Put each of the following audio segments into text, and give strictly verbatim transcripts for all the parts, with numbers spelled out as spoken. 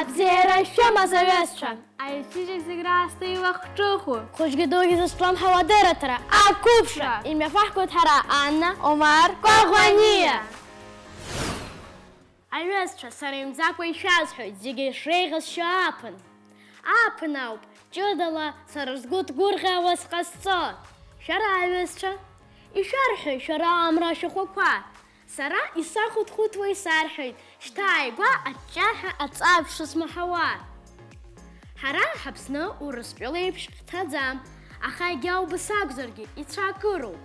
Абзиара шәымаз, аҩызцәа! Аҩсыжьак зегь раасҭа илахҿыху, хәыҷгьы дугьы зызҿлымҳау адырраҭара, ақәыԥшра, имҩаԥаҳгоит ҳара, Анна, Омар, Кәаӷәаниа! Аҩызцәа, сара имӡакәа ишәасҳәоит, зегьы шреиӷьасшьо ааԥын. Ааԥын ауп, ҷыдала, сара сгәы ҭгәырӷьаауа сҟазҵо. Шәара, аҩызцәа, ишәарҳәои шәара амра ашәахәақәа? Сара исахәыҭхәыҭуа исарҳәоит, шьҭа ааигәа аҷҷаҳәа аҵаа шысмаҳауа. Ҳара ҳаԥсны Урыстәыла еиԥш хьҭаӡам, аха егьа убас акәзаргьы ицәа акыроуп.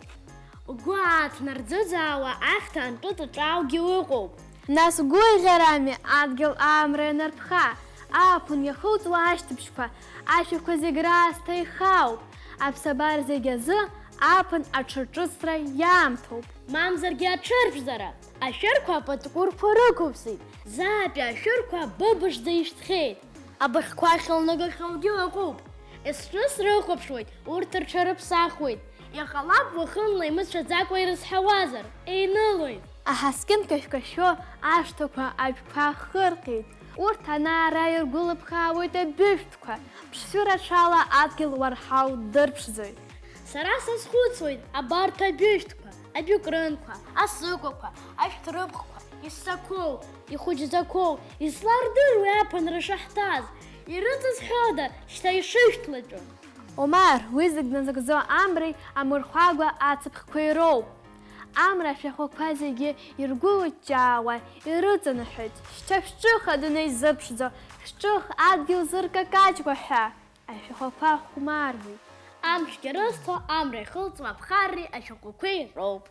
Угәы ааҭнарӡыӡаауа ахьҭа антәытә ҿааугьы ыҟоуп. Нас гәыӷьрами адгьыл амра ианарԥха, ааԥын иахылҵуа ашьҭыбжьқәа, ашәақәа зегь раасҭа ихаауп. Аԥсабара зегь азы ааԥын аҽырҿыцра иаамҭоуп. Мамзаргьы аҽырԥшӡара, ашәырқәа апатҟәырқәа рықәыԥсеит, заатәи ашәырқәа быбжӡа ишәҭхьеит. Абыӷьқәа ахьылнагахьоугьы ыҟоуп. Есҿы срыхәаԥшуеит, урҭ рҽарыԥсахуеит. Иҟалап, уахынла имыцәаӡакәа ирызҳауазар, еинылоит. Аҳаскьын кашәкашәо ашҭақәа аҩқәа хырҟьеит. Урҭ ана-ара иргәылыԥхаауеит абыжәтәқәа, ԥшшәы рацәала адгьыл уарҳау дырԥшӡоит. Сара сазхәыцуеит абарҭ абыжәтәқәа, абыкрынқәа, асыкәақәа, ашәҭрыԥхқәа, иссақәоу, ихәыҷӡақәоу, излардыруеи аԥынра шаҳҭаз, ирыҵызхьода шьҭа ишышәҭлатәу? Омар, уи зегь назыгӡо амреи амырхәага ацыԥхьқәеи роуп. Амра ашәахәақәа зегьы иргәылыҷҷаауа ирыҵанаҳәоит, шьҭа шәҿых адунеи зырԥшӡо, шәҿых адгьыл зыркакаҷуа ҳәа. Ашәахәақәа хәмаруеит. Амшгьы рызҭо, амра ихылҵуа аԥхарреи ашәахәақәеи роуп.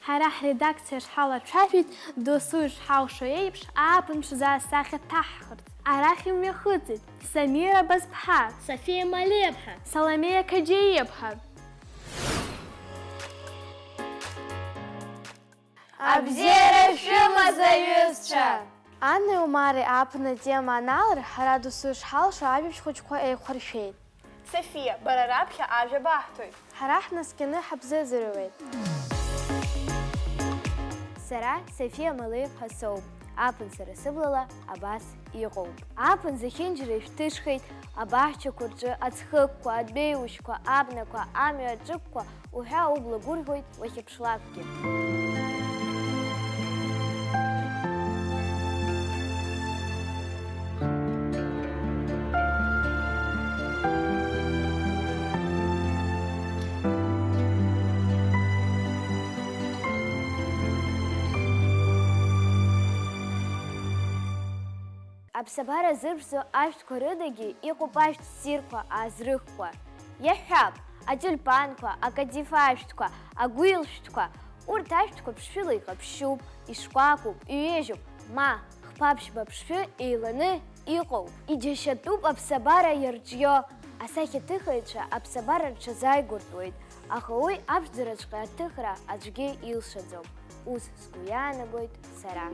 Ҳара ҳредакциа шҳалацәажәеит, досу ишҳалшо еиԥш, ааԥын ԥшӡа асахьа ҭаҳхырц. Арахь имҩахыҵит Самира Базԥҳа, Софиа Малеиԥҳа, Саломеиа Қаџьариаԥҳа. Абзиара шәымаз, аҩызцәа! Аннеи Омари ааԥын атема аналра, ҳара досу ишҳалшо ажәабжь хәыҷқәа еиқәҳаршәеит. Софиа, бара раԥхьа ажәа баҳҭоит. Ҳара ҳнаскьаны ҳабзыӡырҩуеит. Сара Софиа Малеиԥҳа соуп. Ааԥын сара сыблала абас иҟоуп. Ааԥын зехьынџьара ишәҭышхеит, абаҳчақәа рҿы аӡхықәқәа, адәеиужьқәа, абнақәа, амҩа аҿықәқәа уҳәа убла гәырӷьоит уахьыԥшлакгьы. Аԥсабара зырԥшӡо ашәҭқәа рыдагьы иҟоуп ашәҭ ссирқәа, аазрыхқәа. Иаҳҳәап, атиульпанқәа, акадифа ашәҭқәа, агәил шәҭқәа. Урҭ ашәҭқәа ԥшшәыла иҟаԥшьуп, ишкәакәоуп, иҩежьуп, ма хԥа-ԥшьба ԥшшәы еиланы иҟоуп. Иџьашьатәуп аԥсабара иарҿио. Асахьаҭыхыҩцәа аԥсабара рҽазааигәыртәуеит, аха уи аԥшӡараҵәҟьа аҭыхра аӡәгьы илшаӡом. Ус сгәы иаанагоит сара.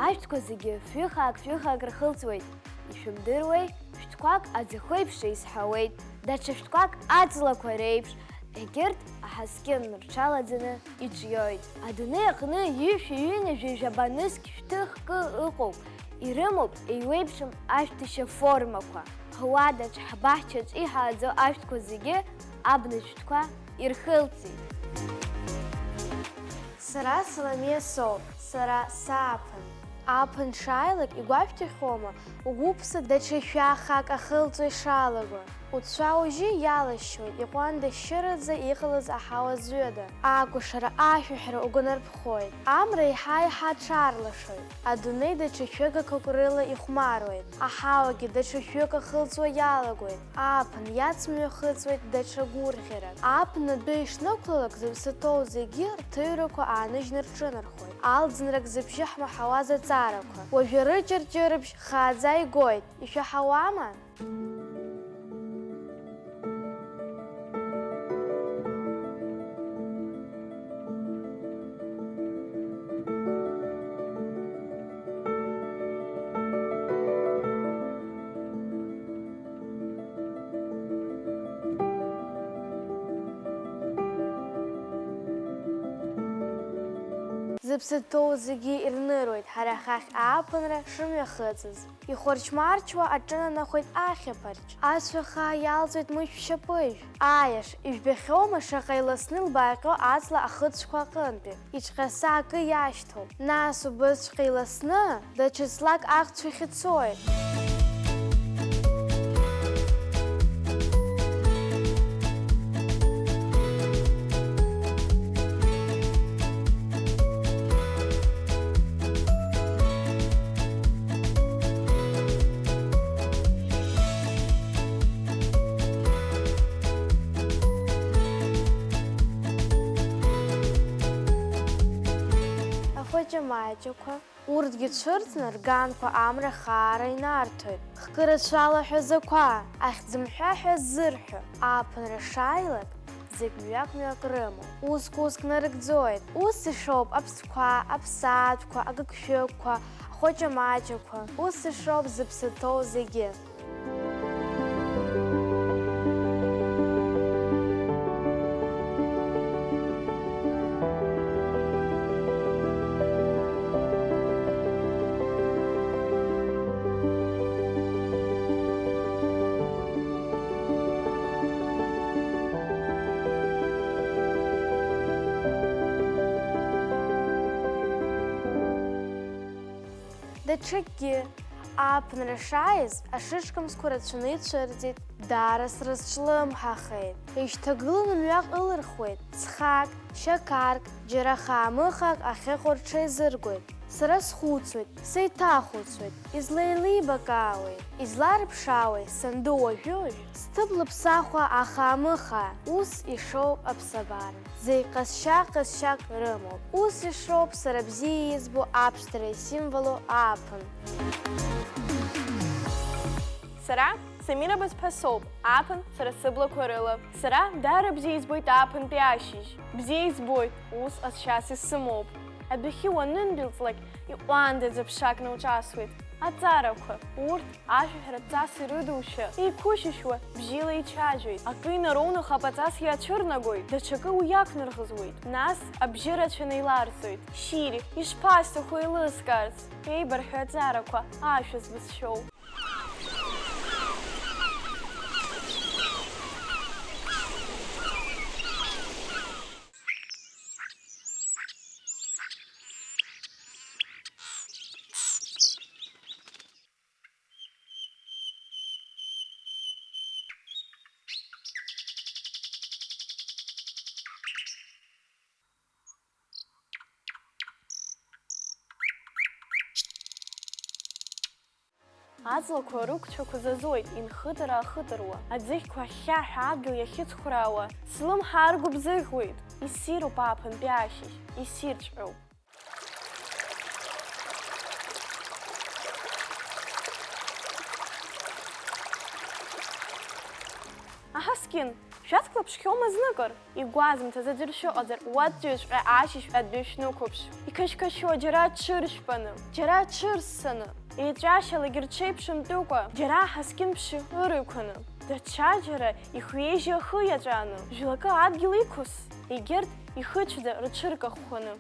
Ашәҭқәа зегьы фҩы-хаак, фҩы-хаак рхылҵуеит. Ишәымдыруеи, шәҭқәак аӡахәеиԥш еизҳауеит, даҽа шәҭқәак аҵлақәа реиԥш, егьырҭ аҳаскьын рҽалаӡаны иҿиоит. Адунеи аҟны ҩышәи ҩынҩажәи жәаба нызқь шәҭы-хкы ыҟоуп, Ирымоуп еиуеиԥшым ашәҭышьа формақәа. Ҳуадаҿ, ҳбаҳчаҿ иҳааӡо ашәҭқәа зегьы абнажәтәқәа ирхылҵит. Сара Саламиа соуп, сара сааԥын. Ааԥын шааилак игәашәҭахьоума, угәы-уԥсы даҽа шәахак ахылҵуа ишалаго? Уцәа ужьы иалашьуеит, иҟәандашьшьыраӡа иҟалаз аҳауа зҩада. Акәашара, ашәаҳәара угәанарԥхоит. Амра еиҳа-еиҳа аҽарлашоит. Адунеи даҽа шәыгақәак рыла ихәмаруеит. Аҳауагьы даҽа шәҩык ахылҵуа иалагоит. Ааԥын иацмҩахыҵуеит даҽа гәырӷьарак. Ааԥын адәы ишнықәлалак, зыԥсы ҭоу зегьы рҭыҩрақәа ааныжьны рҿынархоит. Алӡынрак зыбжьы ҳмаҳауаз аҵарақәа. Уажәы рыҷырҷырыбжь хааӡа игоит. Ишәаҳауама? Зыԥсы ҭоу зегьы ирныруеит ҳара ҳахь ааԥынра шымҩахыҵыз. Ихәарч-марчуа аҿынанахоит ахьаԥарч. Ацәа хаа иалҵуеит мышә шьапыжә. Аиаш, ижәбахьоума шаҟа иласны илбааҟьо аҵла ахыцәқәа аҟынтәи? Иҿҟьаса акы иашьҭоуп. Нас убысҵәҟьа иласны, даҽа ҵлак ахцәахь ицоит. Ахәыҷы-маҷақәа, урҭгьы цәырҵны рганқәа амра хаара инарҭоит. Хкы рацәала аҳәазақәа, ахьӡымҳәа ҳәа ззырҳәо, ааԥынра шааилак, зегь мҩак-мҩак рымоуп. Уск-уск нарыгӡоит. Ус ишоуп аԥсқәа, аԥсаатәқәа, агыгшәыгқәа, ахәыҷы-маҷақәа. Ус ишоуп зыԥсы ҭоу зегьы. Даҽакгьы, ааԥынра шааиз, ашышкамсқәа рацәаны ицәырҵит, даара срызҿлымҳахеит. Ишьҭагыланы мҩак ылырхуеит, ҵхак, шьақарк, џьара хаамыхак ахьыҟоу рҽеизыргоит. Сара схәыцуеит, сеиҭахәыцуеит, излеилибакаауеи, изларыԥшаауеи санду уажәы-уажә, сҭыԥ лыԥсахуа ахаамыхаа, ус ишоуп аԥсабара. Зегь ҟазшьа-ҟазшьак рымоуп. Ус ишоуп сара бзиа избо аԥшӡара исимволу ааԥын. Сара Самира Базԥа соуп, ааԥын сара сыблақәа рыла. Сара даара бзиа избоит ааԥынтәи ашьыжь. Бзиа избоит, ус ҟазшьас исымоуп. Адәахьы уанындәылҵлак, иҟәандаӡа ԥшак налҿасуеит. Аҵарақәа, урҭ ашәаҳәаратә ҵас ирыдушәа, еиқәышьышәуа, бжьыла ичаӡәоит. Акы инароуны хапаҵас иацәырнагоит, даҽакы уи иақәнарӷызуеит. Нас абжьы рацәаны иларҵоит. Шьыри, ишԥасҭаху еилыскаарц, еибарҳәа аҵарақәа, ашәа збызшәоу. Аҵлақәа рықәцәақәа зазоит, инхытыр-аахытыруа. Аӡыхьқәа ахьхьаҳәа адгьыл иахьыцхәраауа, слымҳа аргәыбзыӷуеит. Иссируп ааԥынтәи ашьыжь, иссирҵәҟьоуп. Аҳаскьын, шәацклаԥшхьоума зныкыр? Игәазымҭаз аӡәыр шәыҟазар, уаҵәыҵәҟьа ашьыжь адәы шәнықәыԥш. Иқашьқашьуа џьара аҽыршәпаны, џьара аҽырссаны, еиҵәашьалагьы рҽеиԥшымтәыкәа, џьара аҳаскьын ԥшьы ырықәаны, даҽаџьара ихҩежьы ахы иаҵәааны, жәлакы адгьыл иқәыс, егьырҭ ихыцәӡа рыҽыркахәхәаны.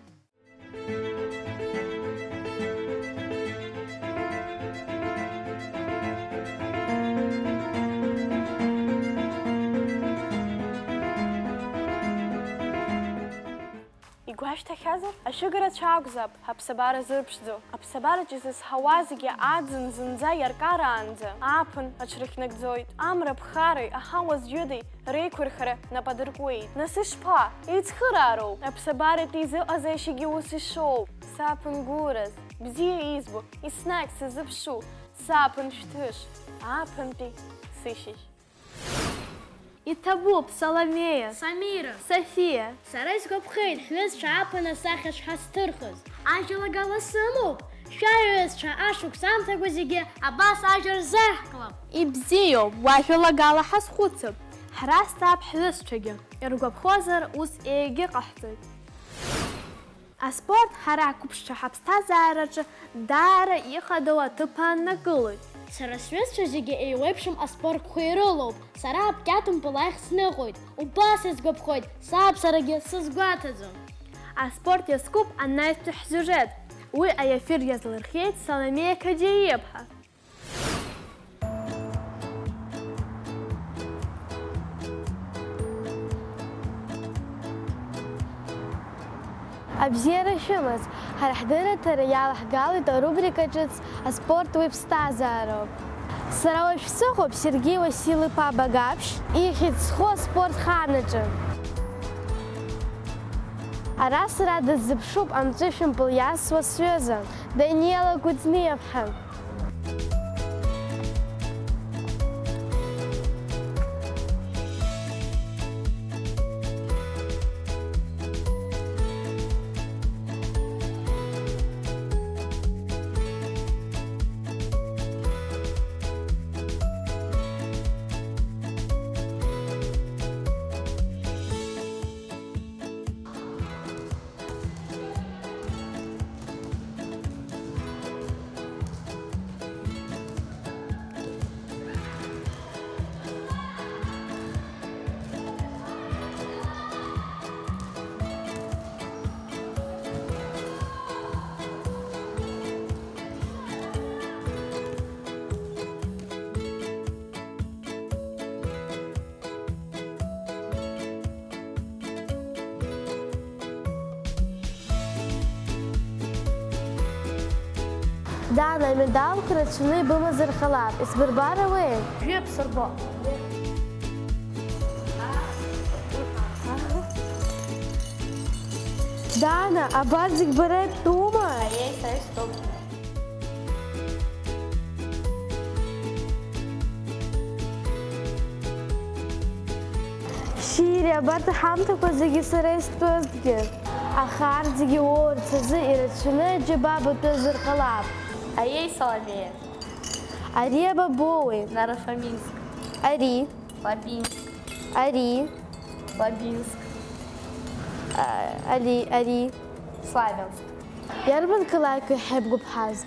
Игәашәҭахьазар? Ашәыгарацәа акәзаап аԥсабара зырԥшӡо. Аԥсабараҿ изызҳауа зегьы аӡын зынӡа иаркараанӡа ааԥын аҽрыхьнагӡоит. Амра ԥхареи аҳауа зҩыдеи реиқәырхара нап адыркуеит. Нас ишԥа? Еицхыраароуп. Аԥсабаратәи изыҟазеишьагьы ус ишоуп. Саԥынгураз, бзиа избо, еснагь сазыԥшу, саԥын шәҭыш, ааԥынтәи сышьыжь. Иҭабуп, Саломеиа. Самира. Софиа. Сара исгәаԥхеит, ҳҩызцәа ааԥын асахьа шҳазҭырхыз. Ажәалагала сымоуп. Шәа ҩызцәа ашықәс амҭақәа зегьы абас ажәа рзаҳклап. Ибзиоуп, уажәалагала ҳазхәыцып. Ҳразҵаап ҳҩызцәагьы, иргәаԥхозар, ус егьыҟаҳҵоит. Аспорт ҳара ҳқәыԥшцәа ҳаԥсҭазаараҿы даара ихадоу аҭыԥ ааннакылоит. Сара сҩызцәа зегьы еиуеиԥшым аспортқәа ирылоуп. Сара аԥкьаҭмпыл ахь сныҟәоит. Убас исгәаԥхоит, саб сарагьы сызгәаҭаӡом. Аспорт иазкуп анаҩстәи ҳсиужет. Уи аефир иазлырхиеит Саломеиа Қаџьариаԥҳа. Абзиара шәымаз, ҳара ҳдырраҭара иалаҳгалоит арубрика ҿыц «Аспорт уи ԥсҭазаароуп». Сара уажә сыҟоуп Сергеи Уасил-иԥа Багаԥшь ихьӡ зху аспорт хаан аҿы. Ара сара дысзыԥшуп амҵәышәмпыл иасуа сҩыза, Даниела Кузниаԥҳа. Дана, амедалқәа рацәаны ибымазар ҟалап, исбырбар ауеи? Жәиԥсырбо. Дана, абар зегь бара ибтәума? Аиеи, сара истәуп. Шьыри, абарҭ аҳамҭақәа зегьы сара истәызҭгьы. Аха арҭ зегьы уоурц азы ирацәаны аџьабаа батәызар ҟалап. Аиеи, Саломеиа. Ари абабоуи? Нарафаминск. Ари? Лабинск. Ари? Лабинск. А, ари, ари? Славянск. Иарбан қалақьоу ҳаибгәаԥҳаз?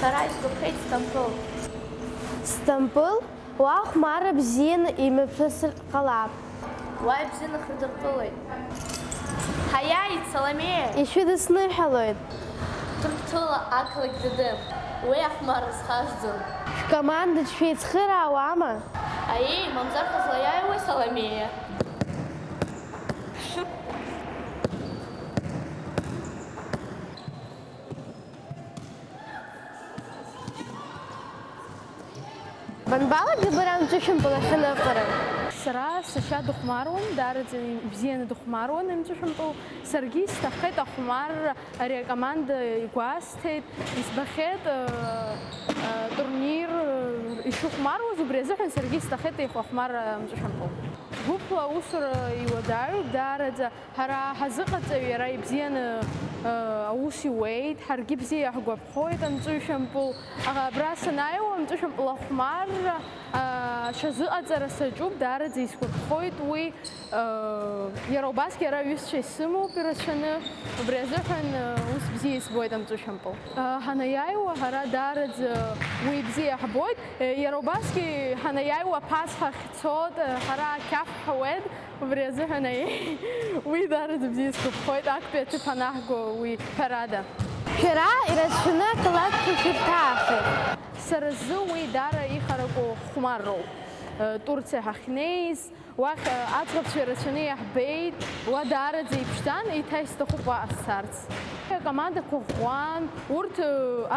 Сара исгәаԥхеит Стампыл. Стампыл? Уа ахәмарра бзианы имҩаԥысыр ҟалап. Уа ибзианы ҳрыдыркылоит. Ҳаиааит, Саломеиа! Ишәыдысныҳәалоит. Ҭырқәтәыла ақалақь Дадым, уи ахәмарра зхашҭӡом. Шәкомандаҿ шәеицхыраауама? Аиеи, мамзар ҳазлаиааиуеи, Саломеиа? Банбалагеи бара амҵәышәмпыл ахьаныҟәара? Сара сашьа дыхәмаруан, даараӡа ибзианы дыхәмаруан амҵәышәмпыл. Саргьы исҭаххеит ахәмарра, ари акоманда игәасҭеит, избахьеит, э, э, турнир, э, ишыхәмаруаз, убри азыҳәан саргьы исҭаххеит ахәмарра амҵәышәмпыл. Гәыԥла аусура иуадаҩуп даараӡа. Ҳара ҳазыҟаҵаҩ иара ибзианы, э, аус иуеит, ҳаргьы бзиа иаҳгәаԥхоит амҵәышәмпыл. Аха абра санааиуа, амҵәышәмпыл ахәмарра, э, аҽазыҟаҵара саҿуп, даараӡа исгәаԥхоит уи. Э, иара убасгьы ара ҩызцәа исымоуп ирацәаны, убри азыҳәан, э, ус бзиа избоит амҵәышәмпыл. Э, ҳанаиааиуа, ҳара даараӡа уи бзиа ҳбоит. Э, иара убасгьы ҳанаиааиуа аԥацха ҳцоит, э, ҳара ақьаф ҳауеит. Убри азыҳәан аиеи, уи даараӡа бзиа сгәаԥхоит, актәи аҭыԥ анаҳго уи, ҳәарада. Шәара ирацәаны ақалақьқәа шәырҭаахеит. Сара сзы уи даара ихараку хәмарроуп. Турциа ҳахьнеиз, уахь аӡӷабцәа ирацәаны иаҳбеит, уа даараӡа иԥшӡан, еиҭа исҭахуп уаҟа сцарц. Акомандақәа ӷәӷәан, урҭ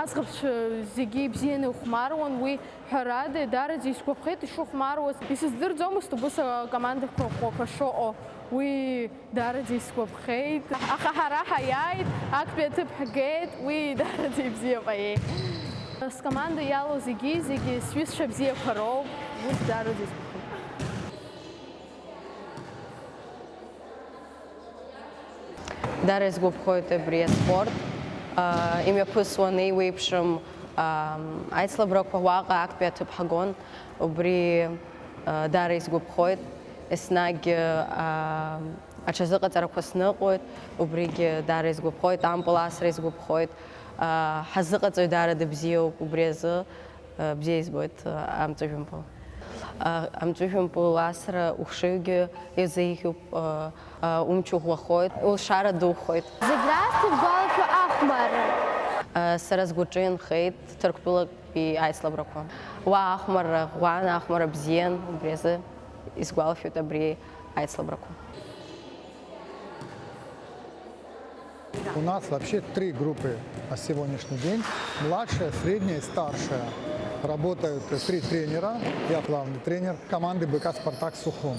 аӡӷабцәа зегьы ибзианы ихәмаруан, уи ҳәарада, даараӡа исгәаԥхеит ишыхәмаруаз. Исыздырӡомызт убыс акомандақәа ӷәӷәақәа шыҟоу, уи даараӡа исгәаԥхеит, аха ҳара ҳаиааит, актәи аҭыԥ ҳгеит, уи даараӡа ибзиаҟаиеи. Скоманда иалоу зегьы, зегьы сҩызцәа бзиақәа роуп, ус даараӡа исгәаԥхеит. Дара изгәаԥхоит абри аспорт, аа, имҩаԥысуан еиуеиԥшым, аа, аицлабрақәа уаҟа актәи аҭыԥ ҳагон, убри, аа, дара изгәаԥхоит, еснагь, аа, аҽазыҟаҵарақәа сныҟәоит, убригьы даара исгәаԥхоит, ампыл асра исгәаԥхоит. Ҳазыҟаҵаҩ даара дыбзиоуп убри азы, бзиа избоит амҵәыжәымпыл. Амҵәыжәымпыл асра ухшыҩгьы иазеиӷьуп, умч ӷәӷәахоит, улшара духоит. Зегь раасҭа ибгәалашәо ахәмарра? Сара сгәаҿы инхеит Ҭырқәтәылатәи аицлабрақәа. Уа ахәмарра ӷәӷәан, ахәмарра бзиан, убри азы исгәалашәоит абри аицлабрақәа. У нас вообще три группы на сегодняшний день. Младшая, средняя и старшая. Работают три тренера. Я главный тренер команды Б К «Спартак» Сухум.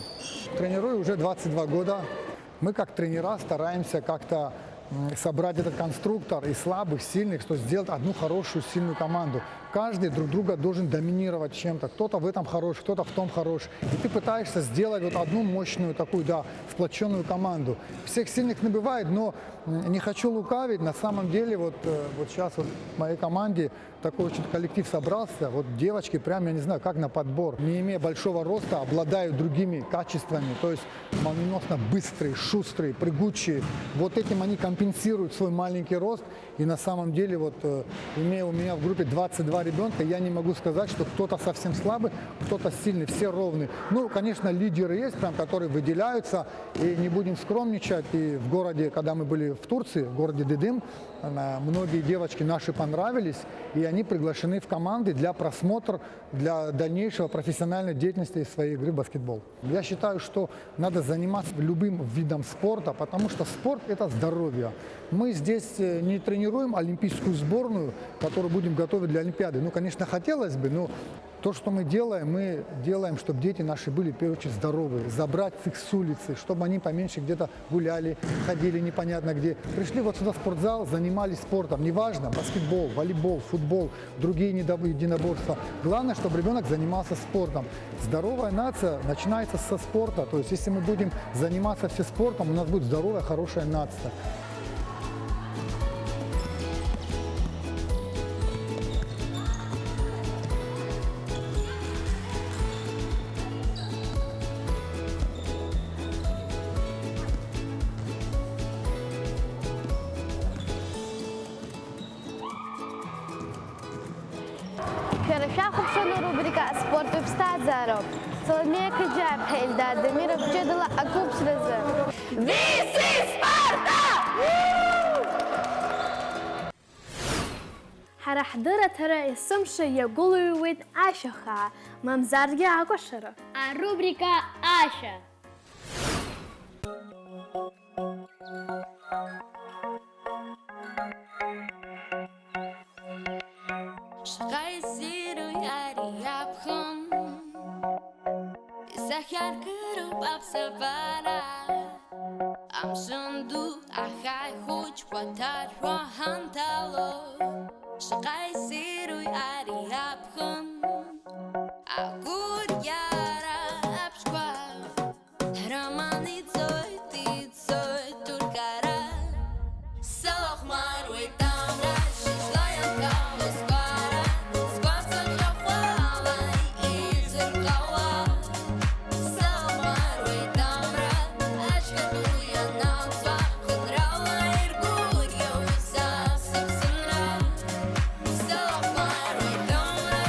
Тренирую уже двадцать два года. Мы как тренера стараемся как-то, м, собрать этот конструктор из слабых, сильных, что сделать одну хорошую, сильную команду. Каждый друг друга должен доминировать чем-то. Кто-то в этом хорош, кто-то в том хорош. И ты пытаешься сделать вот одну мощную такую, да, сплочённую команду. Всех сильных не бывает, но, м, не хочу лукавить, на самом деле вот, э, вот щас вот в моей команде такой очень коллектив собрался. Вот девочки прям, я не знаю, как на подбор. Не имея большого роста, обладают другими качествами. То есть молниеносно быстрые, шустрые, прыгучие. Вот этим они компенсируют свой маленький рост. И на самом деле, вот, э, имея у меня в группе двадцать два ребёнка, я не могу сказать, что кто-то совсем слабый, кто-то сильный, все ровные. Ну, конечно, лидеры есть, прям, которые выделяются, и не будем скромничать, и в городе, когда мы были в Турции, в городе Дидим, э, многие девочки наши понравились, и они приглашены в команды для просмотра, для дальнейшего профессиональной деятельности и своей игры в баскетбол. Я считаю, что надо заниматься любым видом спорта, потому что спорт — это здоровье. Мы здесь, э, не тренируем олимпийскую сборную, которую будем готовить для Олимпиады. Ну, конечно, хотелось бы, но то, что мы делаем, мы делаем, чтобы дети наши были, в первую очередь, здоровые, забрать их с улицы, чтобы они поменьше где-то гуляли, ходили непонятно где. Пришли вот сюда в спортзал, занимались спортом. Неважно, баскетбол, волейбол, футбол, другие недоб-, единоборства. Главное, чтобы ребёнок занимался спортом. Здоровая нация начинается со спорта. То есть, если мы будем заниматься все спортом, у нас будет здоровая, хорошая нация. Шәара шәахәаԥшуан арубрика «Аспорттә ԥсҭазаароуп». Соломеиа Қыџьаԥҳа, Ельдар Дамиров ҷыдала ақәыԥшразы. This is Sparta! Ҳара ҳдырраҭара есымша иагәылҩуеит ашәа хаа, мамзаргьы акәашара. Арубрика «Ашәа». Шаҟа иссиру ари аԥхын, исахьаркыроуп аԥсабара. Амшын ду ахаҳә хәыҷқәа ҭаршәуа ҳанҭало, шаҟа иссиру ари аԥхын, агәырӷьара аԥшқәа. Роман ицоит, ицоит уркара. Сылахәмаруеит амра, шьыжьла ианкало сгәара, сгәаҵа ӷьахәала изырҟьауа. Сылахәмаруеит амра, ашьхатәы ианалҵуа, хынрала иргәырӷьо са сыԥсынра. Сылахәмаруеит амра.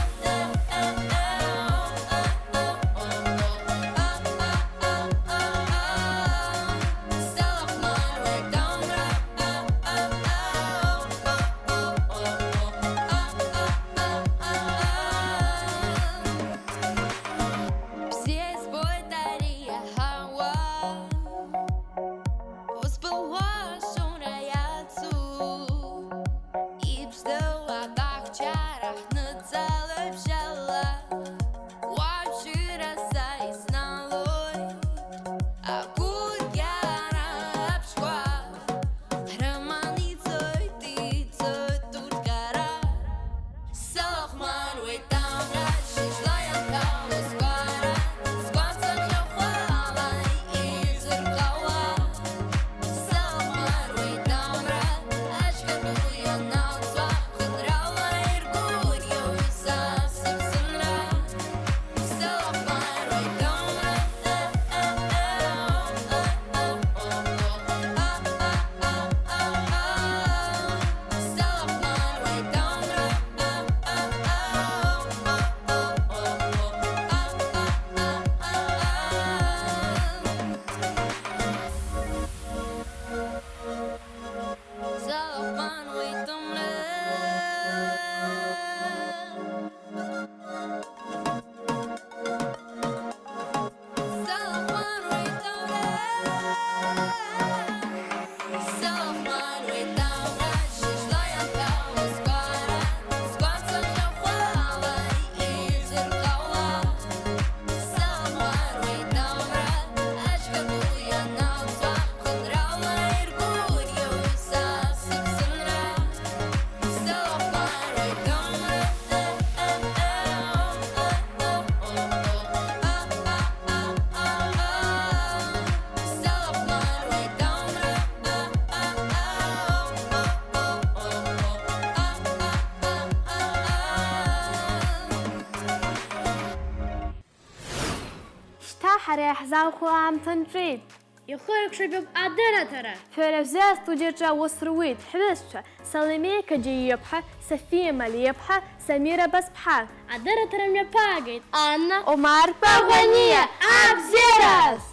Ара иаҳзалху аамҭа нҵәеит. Ихы еиқәшәатәуп адырраҭара. Шәара шәзы астудиаҿы аус руит ҳҩызцәа Саломеиа Кадиаԥҳа, Софиа Малиаԥҳа, Самира Басԥҳа. Адырраҭара мҩаԥаагеит Анна Омар Паӷәаниа. Абзиараз!